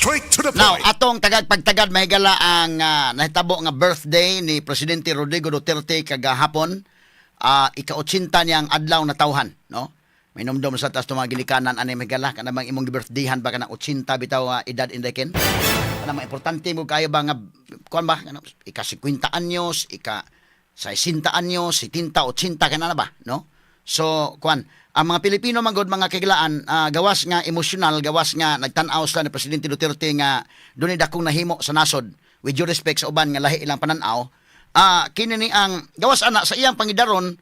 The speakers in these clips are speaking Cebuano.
Straight to the Now, point. Atong tagag pagtagad, mahigala, ang nahitabo nga birthday ni Presidente Rodrigo Duterte kagahapon, ika-80 niyang adlaw na tawhan, no? May numdum sa tas mga ginikanan ani, mahigala, kana bang imong birthdayhan ba kanang 80 bitaw edad indekin? Kana mga importante mo kayo ba nga kuan ba kana ika 50 anyos, ika 60 anyos, 70, 80 kana na ba, no? So, kuan, ang mga Pilipino man gud, mga kahigalaan, gawas nga emosyonal, gawas nga nagtan-aw sila ni Presidente Duterte nga dunay dakong nahimo sa nasod, with due respect sa uban nga lahi ilang pananaw, kini ni ang gawas ana sa iyang pangidaron,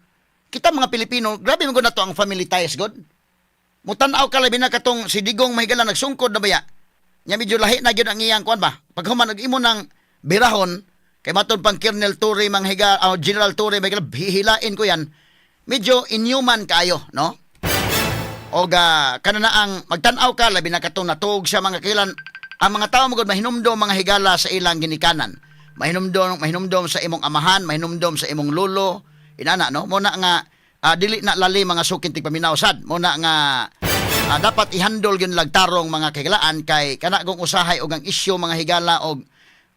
kita mga Pilipino, grabe man gud nato ang family ties god. Mutan-aw ka labi na katong si Digong, mahigala, nagsungkod na baya. Nya medyo lahi na gyud ang iyang kuan ba. Paghuman og imo ng birahon kay maton pang Colonel Torre manghiga, General Torre mahigala, hihilain ko yan. Medyo inhuman kaayo, no? O ga kana na ang magtan-aw ka labi na katong natuog siya, mga kilan ang mga tao magud mahinumdom, mga higala, sa ilang ginikanan. Mahinumdom mahinumdom sa imong amahan, mahinumdom sa imong lolo, inana, no? Mo na nga dili na lali, mga sukin tigpaminaw sad. Mo na nga dapat ihandol gyud lagtarong, mga kahigalaan, kay kana kung usahay og ang isyu, mga higala, og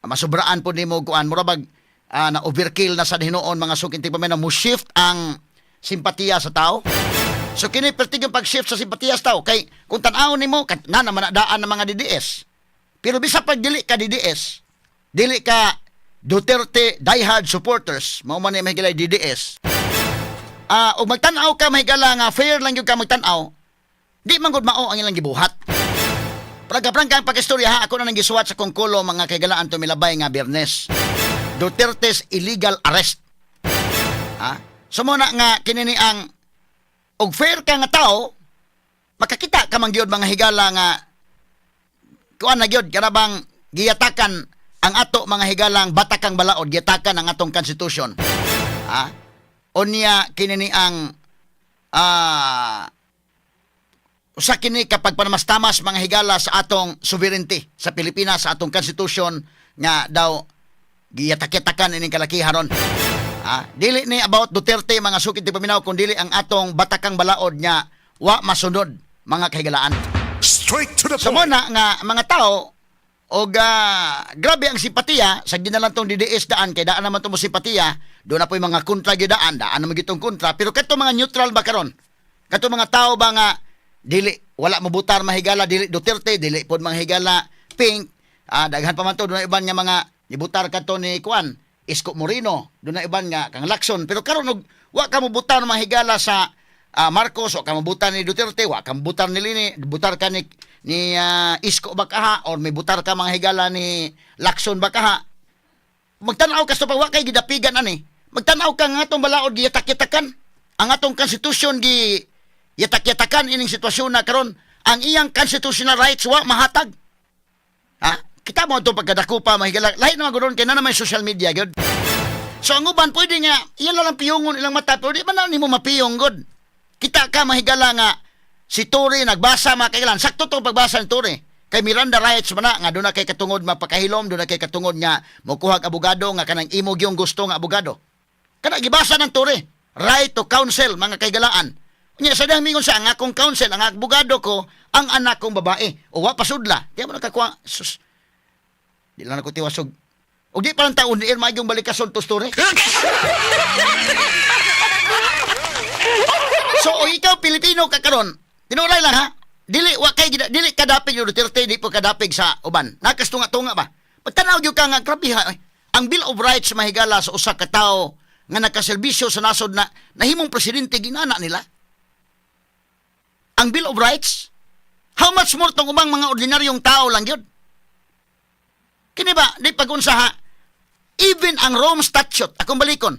masubraan po nimo kuan, mura bag na overkill na sa hinuon, mga sukin tigpaminaw, mo shift ang simpatiya sa tao. So kini pertig yung pag-shift sa simpatiya sa tao kay kung tan-awon nimo na naman daan ng mga DDS. Pero bisa pag dili ka DDS, dili ka Duterte diehard supporters, mao man ni mahigala DDS. Og magtan-aw ka, mahigala, nga fair lang gyud ka magtan-aw, di man gud mao ang ilang gibuhat. Prangka-prangka ang pag-istorya ha, ako na nang gisuwat sa kong kulo, mga kahigalaan, tumilabay nga Biyernes. Duterte's illegal arrest. Ha? So mo na nga kini ni ang og fair ka nga tao, makakita ka man gyud, mga higala, nga kuan na gyud kana bang giyatakan ang ato, mga higalang batakang balaod, giyatakan ang atong constitution. Ha? Unya kini ni ang usa kini kapag panamastamas, mga higala, sa atong sovereignty sa Pilipinas, sa atong constitution nga daw giyatak-yatakan ining kalakihan ron. Ha? Dili ni about Duterte, mga sukit di paminaw, kun dili ang atong batakang balaod nga wa masunod, mga kahigalaan. Straight to the So mo point. na nga mga tao og grabe ang simpatiya sa ginalan tong DDS daan kay daan naman to mo simpatiya doon na po yung mga kontra gyud daan daan naman gitong kontra, pero kadto mga neutral ba karon, kadto mga tao ba nga dili wala mobutar, mahigala, dili Duterte, dili pod, mga higala, pink, daghan pa man to doon na iban nga mga nibutar kadto ni kuan Isko Moreno, doon na iban nga kang Lacson, pero karon og wa ka mobutar, mga higala, sa Marcos, wa ka mobutar ni Duterte, wa ka mobutar ni Leni, butar ka ni Isko ba kaha or may butar ka, mga higala, ni Lacson ba kaha, magtan-aw ka sa pag wa kay gidapigan ani, magtan-aw ka nga atong balaod giyatak-yatakan, ang atong constitution gi yatak-yatakan. Ining sitwasyon na karon, ang iyang constitutional rights wa mahatag, ha. Kita mo itong pagkadako pa, mahigala, lahi naman gudon kay na naman social media gyud. So ang uban pwede nga iyan lang piyongon ilang mata, pero di man na nimo mapiyong gud. Kita ka, mahigala, nga si Torre nagbasa, mga kailan, sakto tong pagbasa ni Torre kay Miranda rights man na nga doon na kay katungod mapakahilom, doon na kay katungod nga mokuha og abogado nga kanang imo gyung gusto nga abogado. Kana gibasa ng Torre, right to counsel, mga kaigalaan. Unya sa dahang mingon sa ang akong counsel, ang abogado ko, ang anak kong babae. O wa pasudla. Di mo nakakuha. Sus. Di lang ako tiwasog. O di pa lang taon ni Irma yung balikason to story. So, o ikaw Pilipino ka karon, tinuray lang ha. Dili wa kay dili kadapig ni Duterte, di po kadapig sa uban. Nakastunga-tunga ba? Pagtanaw gyud ka nga grabe ha. Eh. Ang Bill of Rights, mahigala, sa usa ka tawo nga nakaserbisyo sa nasod na nahimong presidente, ginana nila. Ang Bill of Rights, how much more tong ubang mga ordinaryong tao lang gyud. Kini ba, di pag-unsa ha, even ang Rome Statute, akong balikon,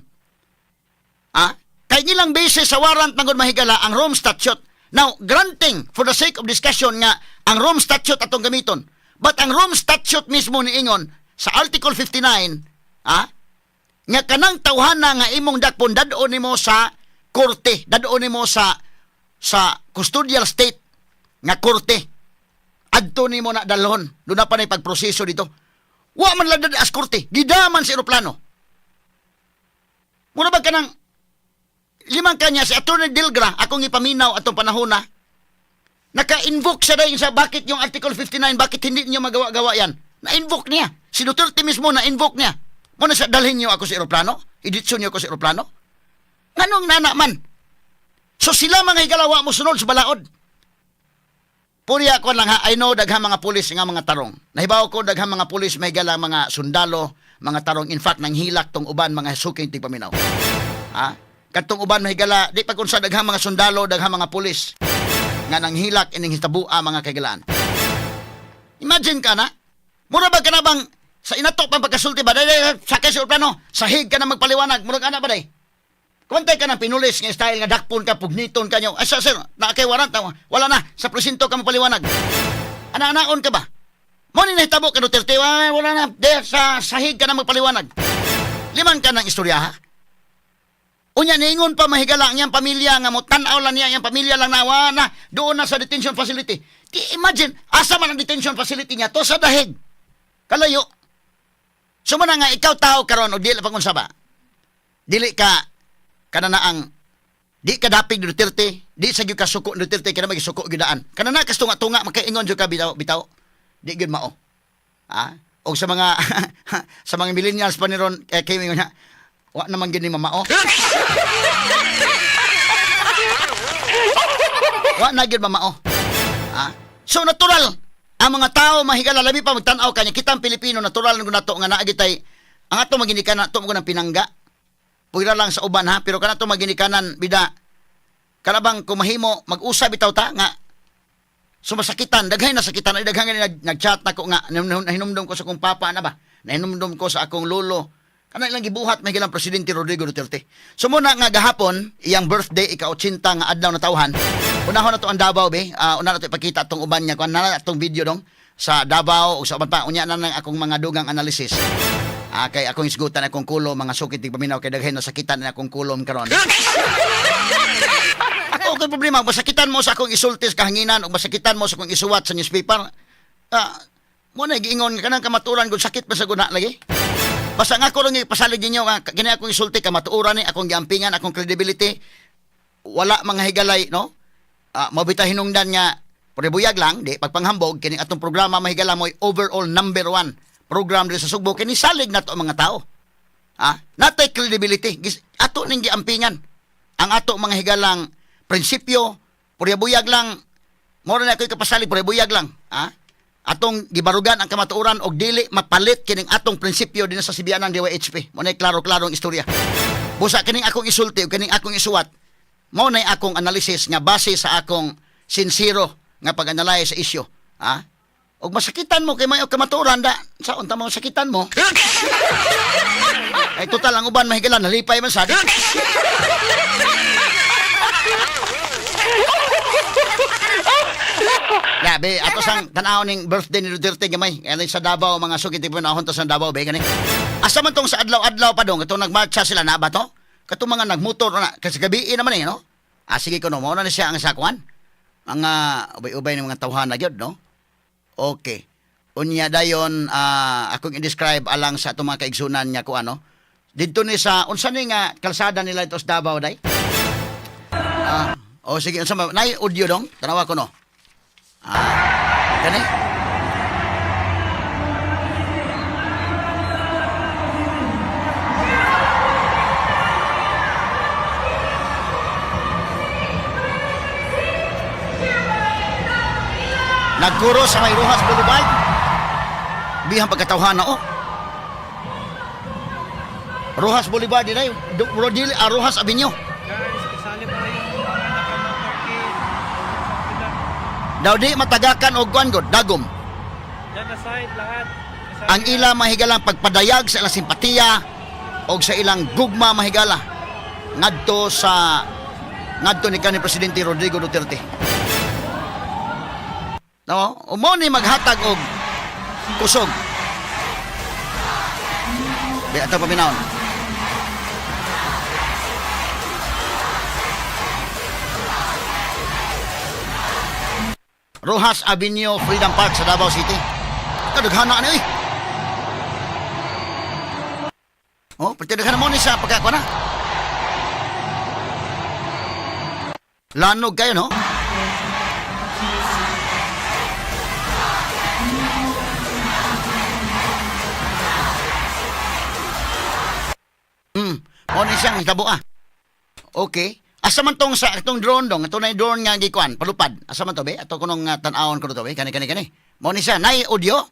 ah, kay nilang basis sa warrant man gud, mahigala, ang Rome Statute. Now, granting for the sake of discussion nga ang Rome Statute atong gamiton. But ang Rome Statute mismo niingon sa Article 59, nga kanang tawhana nga imong dakpon dad-on nimo sa korte, dad-on nimo sa custodial state nga korte. Adto nimo na dalhon. Doon na pa na pagproseso dito. Wa man lang as korte, gidaman sa eroplano. Mura ba kanang limang kanya si Attorney Delgra akong ipaminaw atong panahon na. Naka-invoke siya dahil sa bakit yung Article 59, bakit hindi niyo magawa-gawa yan? Na-invoke niya. Si Duterte mismo na-invoke niya. Muna sa dalhin niyo ako sa eroplano? Iditso niyo ako sa eroplano? Nganong nana man? So sila mga higalawa mo sunod sa balaod. Puriya ko lang ha, I know daghang mga pulis nga mga tarong. Nahibaw ko daghang mga pulis may gala mga sundalo, mga tarong. In fact, nanghilak tong uban mga suking tigpaminaw. Ha? Katong uban mahigala, di pa kung sa daghang mga sundalo, daghang mga pulis nga nanghilak ining hitabua mga kaigalaan. Imagine ka na, mura ba ka na bang sa inato pang pagkasulti ba, day, day, sakay sa plano, sahig ka na magpaliwanag, murag ana ba day? Kumantay ka ng pinulis nga style nga dakpon ka, pugniton ka nyo. Ay, sir, sir, na kay warrant, wala na, sa presinto ka magpaliwanag. Ana-anaon ka ba? Mo ni nahitabo ka Duterte, wala, wala na, de, sa sahig ka na magpaliwanag. Liman ka ng istorya, ha? Unya, niingon pa mahigala ang iyang pamilya nga mo, tanaw lang niya, iyang pamilya lang na, na, doon na sa detention facility. Di, imagine, asa man ang detention facility niya, to sa dahig. Kalayo. So na nga, ikaw tao karon o dili pa kung saba. Dili ka, kanana ang, di ka dapig ni Duterte, di sa gyud ka suko ni Duterte, kana magisuko gyud daan. Kanana kas tunga-tunga makaingon jud ka bitaw, bitaw. Di gyud mao. Ha? O sa mga sa mga millennials pa ni ron eh, kay ingon niya, wa naman gyud ni mamao. Wa na gyud mamao. Ha? So natural ang mga tao mahigala labi pa magtan-aw kanya kitang Pilipino natural na nato nga naa gitay ang ato maginikan nato mo ng pinangga. Pwera lang sa uban ha, pero kanato maginikanan bida kanabang kumahimo mag-usab bitaw ta nga sumasakitan, daghay na sakitan, ay daghan nga nag-chat na ko nga nahinumdum ko sa akong papa na ba, nahinumdum ko sa akong lolo. Kana ilang gibuhat may gilang Presidente Rodrigo Duterte. So muna nga gahapon, iyang birthday ika-80 nga adlaw na tawhan. Unahon na to ang Davao be, una na to ipakita atong uban niya kuan na atong video dong sa Davao ug sa uban pa unya na nang akong mga dugang analysis. Kay akong isgutan akong kulo mga sukit tig paminaw kay daghan na sakitan na akong kulom karon. Ako okay problema, masakitan mo sa akong isulti sa kahanginan o masakitan mo sa akong isuwat sa newspaper. Mo na giingon kanang kamaturan gud sakit pa sa guna lagi. Basta nga ako lang ipasalig ninyo nga kini akong isulti kamatuoran ni akong giampingan akong credibility. Wala mga higalay no. Mabita hinungdan nga prebuyag lang di pagpanghambog kini atong programa mahigala mo'y overall number 1 program diri sa Sugbo kini salig nato ang mga tao. Natay credibility. Ato ning giampingan ang ato mga higalang prinsipyo, purya-buyag lang. Mora na ako'y kapasalig, purya-buyag lang. Atong gibarugan ang kamatuoran og dili mapalit kining atong prinsipyo din sa sibianan DYHP. Mo na klaro-klarong istorya. Busa kining akong isulti o kining akong isuwat, mao na akong analysis nga base sa akong sincero nga pag-analyze sa isyu. Og masakitan mo kay may kamatuoran da, sa unta mo sakitan mo. Ay total ang uban mahigala nalipay man sad. Grabe, ato sang tan-aw ning birthday ni Duterte gamay. Ani sa Davao mga sukit tipo na sa Davao be gani. Asa man tong sa adlaw-adlaw pa dong katong nagmarcha sila na ba to? Katong mga nagmotor na kasi gabi naman eh no. Sige kuno mao na ni siya ang sakuan. Mga ubay-ubay ng mga tawhan na gyud no. Okay. Unya dayon akong i-describe alang sa atong mga kaigsunan nga ko ano. Didto ni sa unsa ni nga kalsada nila ito sa Davao day? Oh sige unsa man nay audio dong tanawa ko no. Kani? Nagkuro sa may Roxas Boulevard. Bihang pagkatawhan na oh. Roxas Boulevard dinay, Roxas Avenue. Guys, kasali pa yung mga naka-motorcade. Daw di matagakan og kuan god, dagom. Diyan na side lahat. Kasali Ang ila mahigalang pagpadayag sa ilang simpatiya og sa ilang gugma mahigala ngadto sa ngadto ni kanhi Presidente Rodrigo Duterte. No, umo ni maghatag og kusog. Be ato paminawon. Roxas Avenue, Freedom Park sa Davao City. Kadaghana ni. Oh, pati daghana mo ni sa pagkakuha na. Lanog kayo, no? Mao ni siyang hitabo ah. Okay. Asa man tong sa atong drone dong, ato na yung drone nga gikuan, palupad. Asa man to be? Ato kunong tan-awon ko to be. Kani kani kani. Mao ni siya nay audio.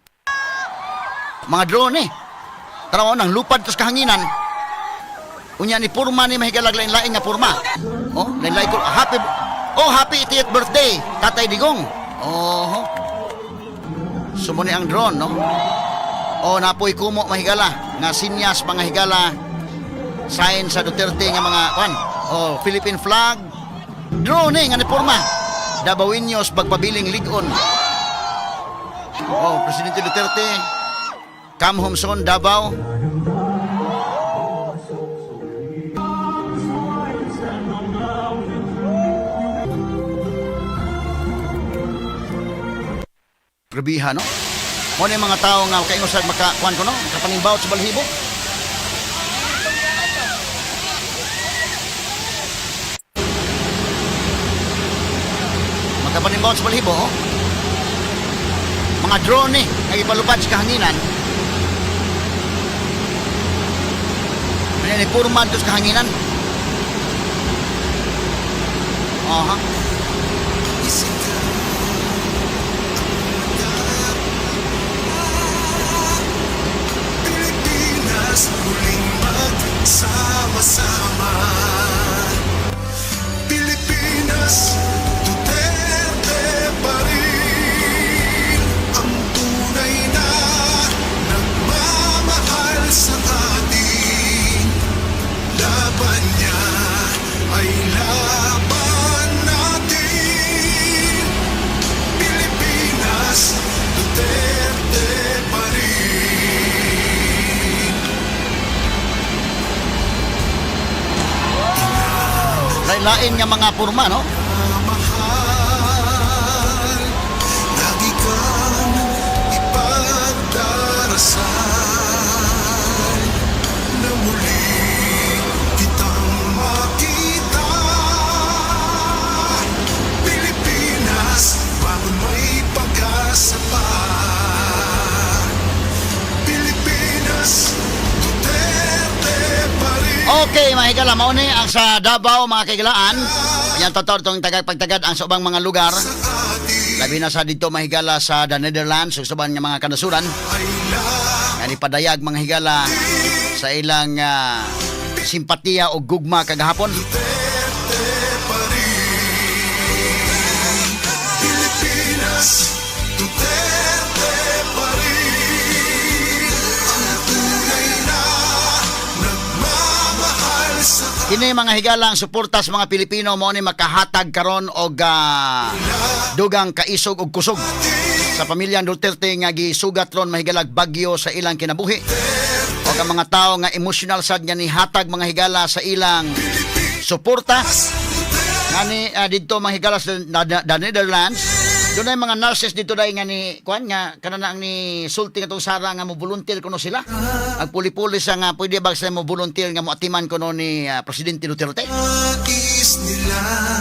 Mga drone eh. Taraw nang lupad tos kahanginan. Unya ni purma ni mahigalag lain-lain nga purma. Oh, lain-lain ko happy. Oh, happy 80th birthday, Tatay Digong. Oh. Sumuni ang drone, no? Oh, napoy kumo mahigala nga sinyas mga higala sign sa Duterte nga mga kwan. Oh, Philippine flag. Drone eh, nga ni porma. Dabawenyos bagpabiling ligon. Oh, Presidente Duterte. Come home soon, Davao. Grabiha, no? Mo ni mga tao nga kaingon sa maka kuan ko no, makapanimbaw sa balhibo. Makapanimbaw sa balhibo, oh. Mga drone eh, nga gipalupad sa kahanginan. Ano ni purman to sa kahanginan. Aha. Pilipinas muling magsama-sama. Pilipinas, Duterte pa rin ang tunay na nagmamahal sa atin. Laban niya ay laban natin. Pilipinas, Duterte pa rin. Lain-lain nga mga purma, no? Mahal, lagi kang ipagdarasal na muli kitang makita. Pilipinas, bangon may pag-asa pa. Pilipinas, Duterte pa rin. Okay, mga higala, mao ni ang sa Davao, mga kahigalaan. Yan totoo itong tagapagtagad ang sa ubang mga lugar. Sa atin Labi na sa dito mga higala sa the Netherlands, ug sa ubang nga mga kanasuran. ay lahat. Nga nipadayag mga higala sa ilang simpatiya o gugma kagahapon. Duterte pa rin. Pilipinas, Duterte pa rin. Ang tunay na nagmamahal sa Kini mga higala ang suporta sa mga Pilipino mo ni makahatag karon og dugang kaisog og kusog sa pamilyang Duterte nga gisugat ron mahigalag bagyo sa ilang kinabuhi. Og ang mga tao nga emosyonal sad nga nihatag mga higala sa ilang suporta ngani didto mga higala sa the Netherlands. Dunay mga nurses dito dai nga ni kuan nga kanana ang ni sulti nga tong Sara nga mo volunteer kuno sila. Ang puli-puli sa nga pwede ba sila mo volunteer nga mo atiman kuno ni Presidente Duterte. nais nila.